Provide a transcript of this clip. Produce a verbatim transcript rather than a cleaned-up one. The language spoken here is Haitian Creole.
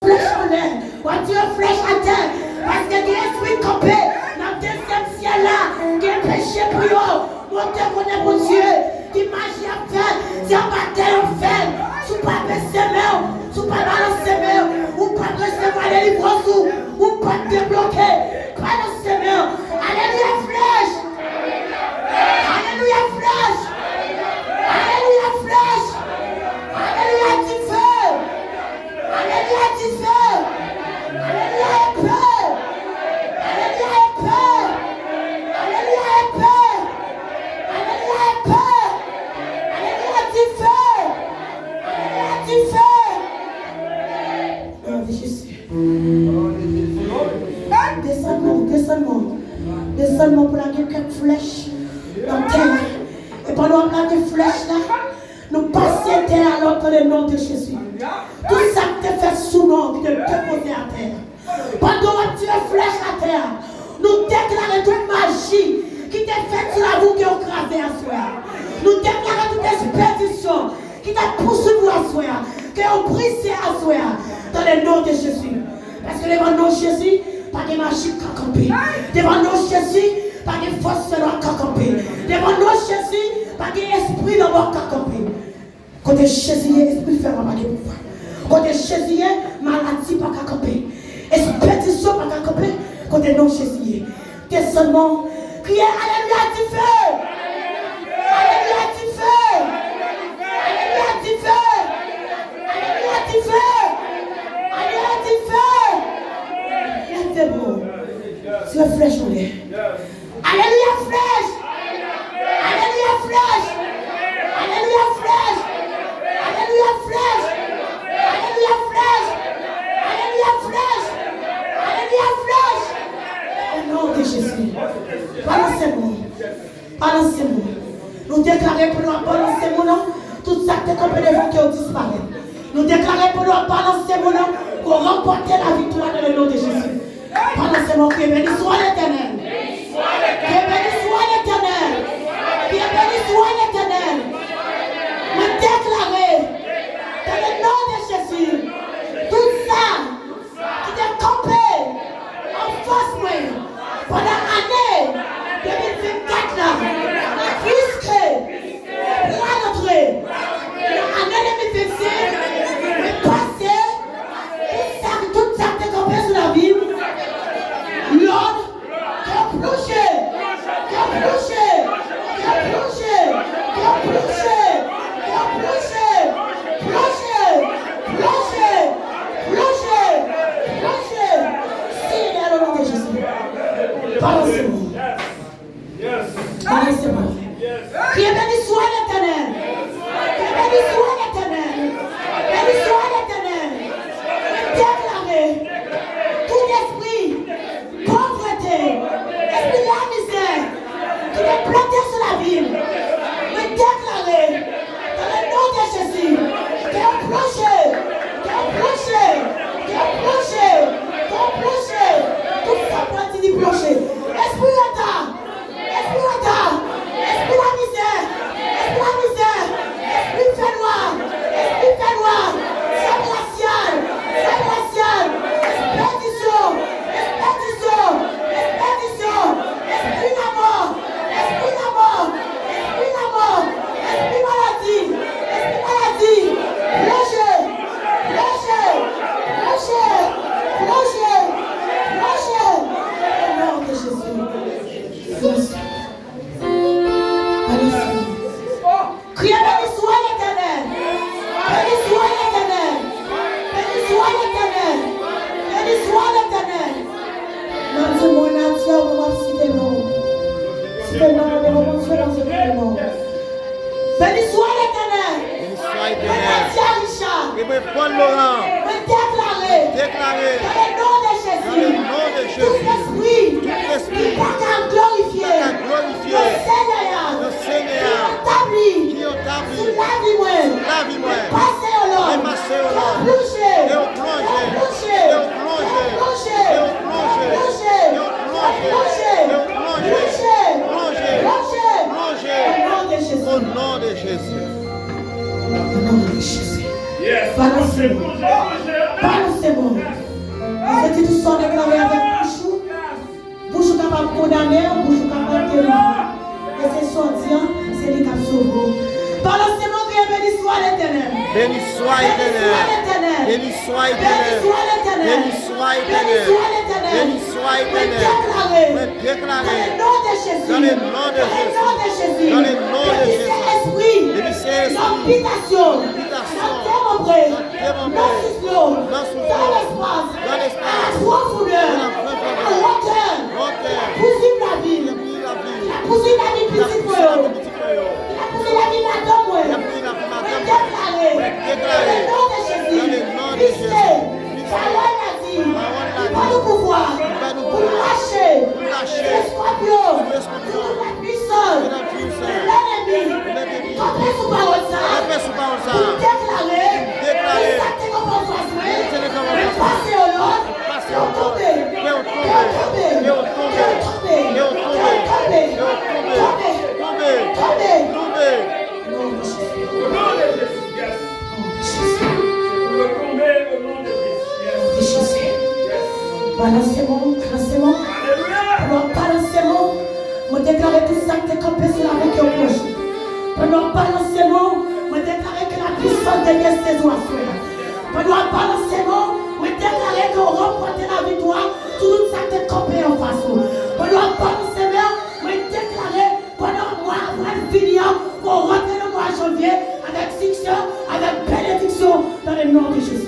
Flèch anlè, w ap tire flèch atè, paske gen espri kanpe nan dezyèm syèl la, gen peche pou yo. Monte kote Bondye, ki maji ap fè, se anba tè yo fè l. Si w pa bese men w, si w pa balanse men w, ou p ap resevwa delivrans ou, ou p ap debloke. Balanse men w. Alelouya, flèch! Alelouya, flèch! Alelouya, flèch! Alelouya, dife! Alelouya, dife! Alelouya, epe! Alelouya, epe! Alelouya, epe! Alelouya, epe! Alelouya, dife! Alelouya, dife! Nan non de Jezi. Desann non, desann non. Desann non pou lage kèk flèch nan tè a. E pandan w ap lage flèch la, nou pase tè a lòt nan le non de Jezi. Tout sa k te fèt sou non ki te depoze atè a. Pandan w ap tire flèch atè a, nou deklare tout maji ki te fèt sou lavi w ke yo kraze aswè a. Nou deklare tout espedisyon ki t ap pouswiv ou aswè a, ke yo brize aswè a, dans le nom de Jésus. Paske devan non Jezi, pa gen maji k ka kanpe. Devan non Jezi, pa gen fòs fènwa k ka kanpe. Devan non Jezi, pa gen espri lanmò k ka kanpe. Kote Jezi ye, espri fènwa pa gen pouvwa. Kote Jezi ye, maladi pa ka kanpe. Espedisyon pa ka kanpe. Kote non Jezi ye. Desann non. Kriye, alelouya, dife! Alelouya, dife! Alelouya, dife! Alelouya, dife! Alelouya, dife! Leve men w. Tire flèch anlè. Alelouya, flèch! Alelouya, flèch! Alelouya, flèch! Alelouya, flèch! Alelouya, flèch! Alelouya, flèch! Alelouya, flèch! O non de Jezi. Balanse men w. Balanse men w. Nou deklare pandan w ap balanse men w nan, tout sa k te kanpe devan ke yo disparèt. Nou deklare pandan w ap balanse men w nan, ke w ranpòte laviktwa dans le nom de Jésus. Balanse men w, kriye, beni swa Letènèl. Kriye, beni swa Letènèl. Kriye, beni swa Letènèl. Mwen deklare, dans le nom de Jésus, tout sa ki te kanpe anfas mwen pandan ane de mil vennkat la, piske mwen pral antre nan ane de mil vennsenk, mwen pase tout sa, tout sa ki te kanpe sou lavi m, lòd, ke w plonje, ke w plonje, ke w plonje, ke w plonje, ke w plonje, plonje, plonje, plonje, plonje. Senyè, o non de Jezi. Balanse men w. Balanse men w. Kriye, beni swa Letènèl. Kriye, beni swa Letènèl. Beni swa Letènèl. Mwen deklare tout espri povrete, espri lamizè ki te plante sou lavi m, mwen deklare, dans le nom de Jésus, ke w plonje, ke w plonje, ke w plonje, ke w plonje. Tout sa pral di li plonje. Espri reta, espri reta, espri lamizè, espri lamizè, espri fènwa, espri fènwa, sèl rasyal, sèl rasyal, espedisyon, espedisyon, espedisyon, espri lanmò, espri lanmò, espri lanmò, espri maladi, espri maladi, plonje, plonje, plonje, plonje, plonje, o non de Jezi. Kriye, beni swa Letènèl. Beni swa Letènèl. Beni swa Letènèl. Beni swa Letènèl. Mwen di mwen nati a, mwen ap site non. Site non, mwen devan Bondye, Bondye konnen non. Beni swa Letènèl. Beni swa Letènèl. Mwen nati a, Richard. E mwen Paul Laurent. Mwen deklare. Deklare. Dans le nom de Jésus. Dans le nom de Jésus. Tout espri. Tout espri. Ki pa ka glorifye. Ki pa ka glorifye. Non Senyè a. Non Senyè a. Ki etabli. Ki etabli. Sou lavi mwen. Sou lavi mwen. Mwen pase yo lòd. Mwen pase yo lòd. Ke yo plonje. Ke yo plonje. Ke yo plonje. Ke yo plonje. Ke yo plonje. Ke yo plonje. Ke yo plonje. Plonje. Plonje. Plonje. Au nom de Jésus. Au nom de Jésus. Au nom de Jésus. Yes. Balanse. Paske ki tout sa w deklare avèk bouch ou, bouch ou kapab kondane w, bouch ou kapab delivre w. E se sa w di an, se li k ap sove w. Pandan se moman, kriye: Beni swa Letènèl. Beni swa Letènèl. Beni swa Letènèl. Beni swa Letènèl. Beni swa Letènèl. Beni swa Letènèl. Mwen deklare, mwen deklare, dans le nom de Jésus, dans le nom de Jésus, dans le nom de Jésus, depi Sentespri, depi Sentespri, nan bitasyon, nan demembre, nan soufle, nan soufle, dans l'espace, dans l'espace, dans la profondeur, dans la profondeur, dans la hauteur, dans la hauteur, il a poursuivi la vie, il a poursuivi la vie, il a poursuivi la vie pitit mwen yo, il a poursuivi la vie madanm mwen, mwen deklare, dans le nom de Jésus, puisque pawòl la di, li ba nou pouvwa pou nou mache sou eskòpyon, sou tout la pwisans de lènmi. Kanpe sou pawòl sa a pou deklare, deklare, sa k te kanpe anfas mwen, mwen pase yo lòd, ke yo tonbe, ke yo tonbe, ke yo tonbe, ke yo tonbe, ke yo tonbe, tonbe, tonbe, tonbe. Non, non, non. Au nom de Jésus, yes. Au nom de Jésus. Au nom de Jésus, yes. Au nom de Jésus. Yes. Balanse men w, balanse men w. Alléluia. Pandan w ap balanse men w, mwen deklare tout sa k te kanpe sou lavi ke w pwoche. Pandan w ap balanse men w, mwen deklare ke la puissance de Dieu sezi w aswè a. Pandan w ap balanse men w, mwen deklare ke w ranpòte laviktwa sou tout sa k te kanpe anfas ou. Pandan w ap balanse men w, mwen deklare pandan mwa a pral fini an, pou w rantre nan mwa janvye avèk siksè, avèk benediksyon, dans le nom de Jésus.